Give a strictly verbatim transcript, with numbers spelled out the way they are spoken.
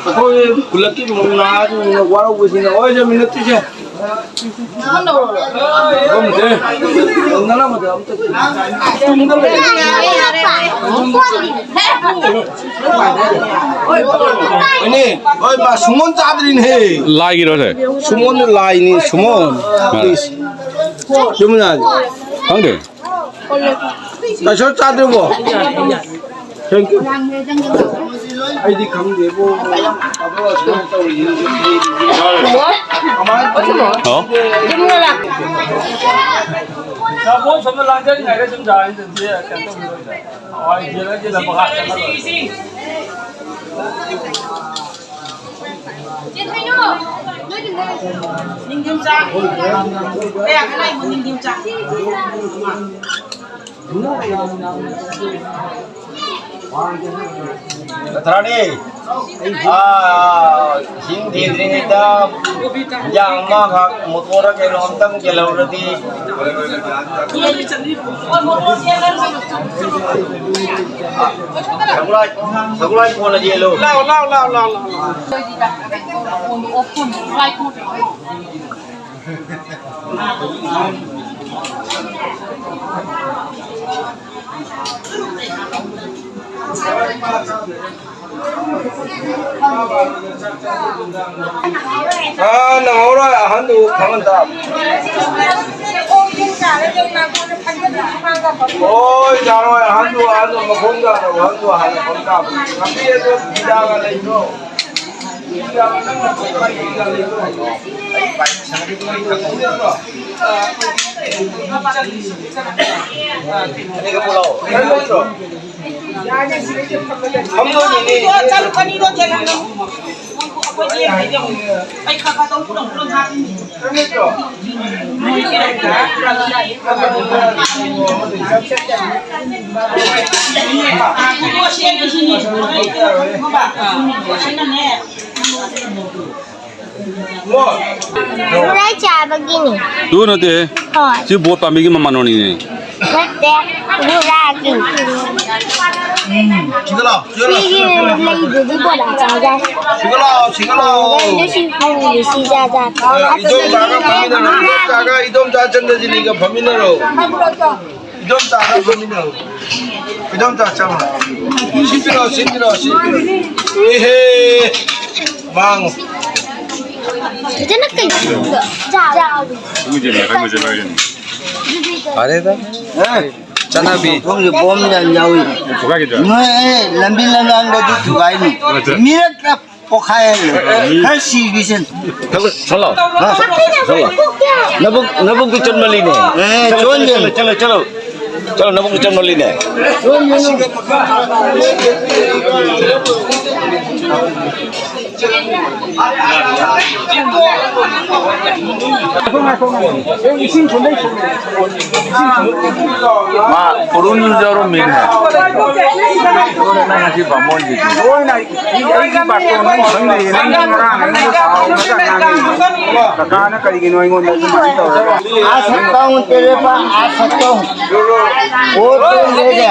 ꯑꯩꯈꯣꯏ ꯈꯨꯜꯂꯛꯀꯤ ꯃꯨꯛꯅꯥꯁꯤꯡꯅ ꯋꯥꯔꯧꯕꯁꯤꯡꯅ ꯑꯣꯏ ꯂꯩꯔꯝꯃꯤ ꯅꯠꯇꯦꯁꯦ꯫ ꯈꯪꯗꯦ꯫ ꯇꯧꯅꯔꯝꯕꯗꯣ ꯑꯝꯇ ꯇꯨꯡꯗ ꯂꯩ꯫ ꯍꯣꯏꯅꯦ, ꯍꯣꯏ, ꯃꯥ ꯁꯨꯃꯣꯟ ꯆꯥꯗ꯭ꯔꯤꯅꯦꯍꯦ꯫ ꯂꯥꯏꯒꯤꯔꯣ ꯁꯦ? ꯁꯨꯃꯣꯟ ꯂꯥꯏꯅꯤ, ꯁꯨꯃꯣꯟ꯫ ꯑꯥ꯫ ꯄ꯭ꯂꯤꯁ꯫ ꯆꯨꯝꯅ꯫ ꯈꯪꯗꯦ꯫ ꯀꯩꯁꯨ ꯆꯥꯗ꯭ꯔꯤꯕꯣ? Thank you꯫ ꯑꯩꯗꯤ ꯈꯪꯗꯦꯕꯣ꯫ ꯑꯗꯣ ꯁꯨꯃꯥꯏꯅ ꯇꯧꯔꯤꯁꯤꯅ ꯀꯃꯥꯏꯅ ꯇꯧꯔꯤꯅꯣ? ꯍꯥꯎ꯫ ꯁꯣꯝꯗ ꯂꯥꯡꯖꯔꯤꯉꯩꯗ ꯁꯨꯝ ꯌꯥꯔꯤꯗꯨꯗꯤ ꯀꯩꯅꯣ ꯇꯧꯕꯤꯔꯣꯏꯗ꯫ ꯍꯋꯥꯏ ꯌꯦꯜꯂ ꯌꯦꯜꯂ ꯃꯈꯥ ꯆꯠꯍꯜꯂꯣꯏ꯫ ꯅꯤꯡꯊꯝꯆꯥ꯫ ꯀꯌꯥ ꯈꯔ ꯂꯩꯕ ꯅꯤꯡꯊꯝꯆꯥ꯫ ꯊꯔꯥꯅꯤ꯫ ꯑꯥ, ꯏꯁꯤꯡ ꯊꯤꯗ꯭ꯔꯤꯉꯩꯗ ꯏꯟꯖꯥꯡ ꯑꯃꯈꯛ ꯃꯣꯇꯣꯔ ꯀꯩꯅꯣ ꯑꯝꯇꯪ ꯌꯦꯜꯍꯧꯔꯗꯤ꯫ ꯁꯒꯣꯜ ꯍꯋꯥꯏ, ꯁꯒꯣꯜ ꯍꯋꯥꯏ ꯀꯣꯟꯅ ꯌꯦꯜꯂꯨ꯫ ꯂꯥꯎ, ꯂꯥꯎ, ꯂꯥꯎ, ꯂꯥꯎ, ꯂꯥꯎ꯫ ꯑꯥ, ꯅꯪꯍꯧꯔꯣꯏ, ꯑꯍꯟꯗꯨ ꯈꯪꯍꯟ ꯇꯥꯕ꯫ ꯍꯣꯏ, ꯌꯥꯔꯣꯏ꯫ ꯑꯍꯟꯗꯨ, ꯑꯍꯟꯗꯨ ꯃꯈꯣꯡ ꯌꯥꯗꯕ ꯑꯍꯟꯗꯨ ꯍꯥꯟꯅ ꯐꯝ ꯇꯥꯕꯅꯤ꯫ ꯂꯝꯕꯤ ꯑꯗꯨ ꯐꯤꯗꯥꯒ ꯂꯩꯕ꯭ꯔꯣ? ꯐꯤꯗꯥꯒ ꯅꯪꯅ ꯐꯝ ꯇꯥꯕ ꯐꯤꯗꯥ ꯂꯩꯕ꯭ꯔꯣ? ꯑꯅꯤꯒ ꯄꯨꯂꯥꯎ꯫ ꯂꯩꯇ꯭ꯔꯣ? ꯐꯝꯗꯣꯏꯅꯤꯅꯦ꯫ ꯆꯥꯕꯒꯤꯅꯤ꯫ ꯇꯨ ꯅꯠꯇꯦ꯫ ꯍꯣꯏ꯫ ꯁꯤ ꯕꯣꯠ ꯄꯥꯝꯕꯤꯒꯤ ꯃꯃꯥꯟꯅꯕꯅꯤꯅꯦ꯫ ꯅꯠꯇꯦ꯫ ꯕꯣꯔꯥꯒꯤ꯫ ꯁꯤꯗ ꯂꯥꯛꯑꯣ, ꯁꯤꯗ ꯂꯥꯛꯑꯣ꯫ ꯁꯤꯒꯤ ꯂꯩꯗꯨꯗꯤ ꯕꯣꯔꯥ ꯆꯥꯖꯥꯠ꯫ ꯁꯤꯗ ꯂꯥꯛꯑꯣ, ꯁꯤꯗ ꯂꯥꯛꯑꯣ꯫ ꯂꯩꯗꯨ ꯁꯤ ꯄꯨꯔꯤ ꯁꯤ ꯆꯥꯖꯥꯠ꯫ ꯏꯗꯣꯝꯆꯥꯒ ꯐꯝꯃꯤꯟꯅꯔꯣ, ꯏꯗꯣꯝꯆꯥꯒ, ꯏꯗꯣꯝꯆꯥ ꯆꯟꯗ꯭ꯔꯖꯤꯅꯤꯒ ꯐꯝꯃꯤꯟꯅꯔꯣ꯫ ꯏꯗꯣꯝꯆꯥꯒ ꯐꯝꯃꯤꯟꯅꯔꯣ꯫ ꯏꯗꯣꯝꯆꯥ ꯆꯪꯉꯣ꯫ ꯁꯤ ꯄꯤꯔꯛꯑꯣ, ꯁꯤ ꯄꯤꯔꯛꯑꯣ, ꯁꯤ ꯄꯤꯔꯛꯑꯣ꯫ ꯏꯍꯦ! ꯃꯥꯡꯉꯣ꯫ ꯐꯖꯅ ꯀꯩ ꯐꯔꯦꯗ꯫ ꯆꯠꯅꯕꯤ꯫ ꯊꯣꯡꯁꯦ ꯕꯣꯝ ꯌꯥꯝ ꯌꯥꯎꯏ꯫ ꯅꯣꯏ, ꯑꯦ, ꯂꯝꯕꯤ ꯂꯝꯌꯥꯡꯗꯗꯤ ꯊꯨꯒꯥꯏꯅꯤ꯫ ꯃꯤꯔꯛꯇ ꯄꯣꯛꯈꯥꯏꯍꯜꯂꯦ꯫ ꯈꯔ ꯁꯤꯈꯤꯁꯅꯨ꯫ ꯊꯕꯛ ꯁꯣꯂꯣ꯫ ꯍꯥ? ꯁꯣꯂꯣ꯫ ꯅꯕꯨꯛ, ꯅꯕꯨꯛꯇꯨ ꯆꯟꯃꯜꯂꯤꯅꯦ꯫ ꯑꯦ, ꯆꯣꯟꯗꯦ꯫ ꯆꯠꯂꯣ, ꯆꯠꯂꯣ, ꯆꯠꯂꯣ꯫ ꯆꯠꯂꯣ, ꯅꯕꯨꯛꯇꯨ ꯆꯟꯃꯜꯂꯤꯅꯦ꯫ ꯃꯥ ꯎꯔꯨꯝꯁꯨ ꯌꯥꯎꯔꯝꯃꯤꯅꯦ꯫ ꯑꯗꯨꯅ ꯅꯪ ꯉꯁꯤ ꯕꯥꯃꯣꯟꯁꯤꯗꯤ꯫ ꯂꯣꯏꯅ ꯑꯩ, ꯑꯩꯒꯤ ꯕꯥꯇꯣꯟ ꯅꯪ ꯈꯪꯗ꯭ꯔꯤꯌꯦ꯫ ꯅꯪ ꯉꯔꯥꯡ ꯑꯩꯉꯣꯟꯗ ꯁꯥꯎꯔꯒ ꯉꯥꯡꯉꯤ꯫ ꯀꯀꯥꯅ ꯀꯔꯤꯒꯤꯅꯣ ꯑꯩꯉꯣꯟꯗ ꯑꯗꯨꯃꯥꯏꯅ ꯇꯧꯔꯒ? आ सकता हूँ तेरे पास, आ सकता हूँ। वो तो ले जा।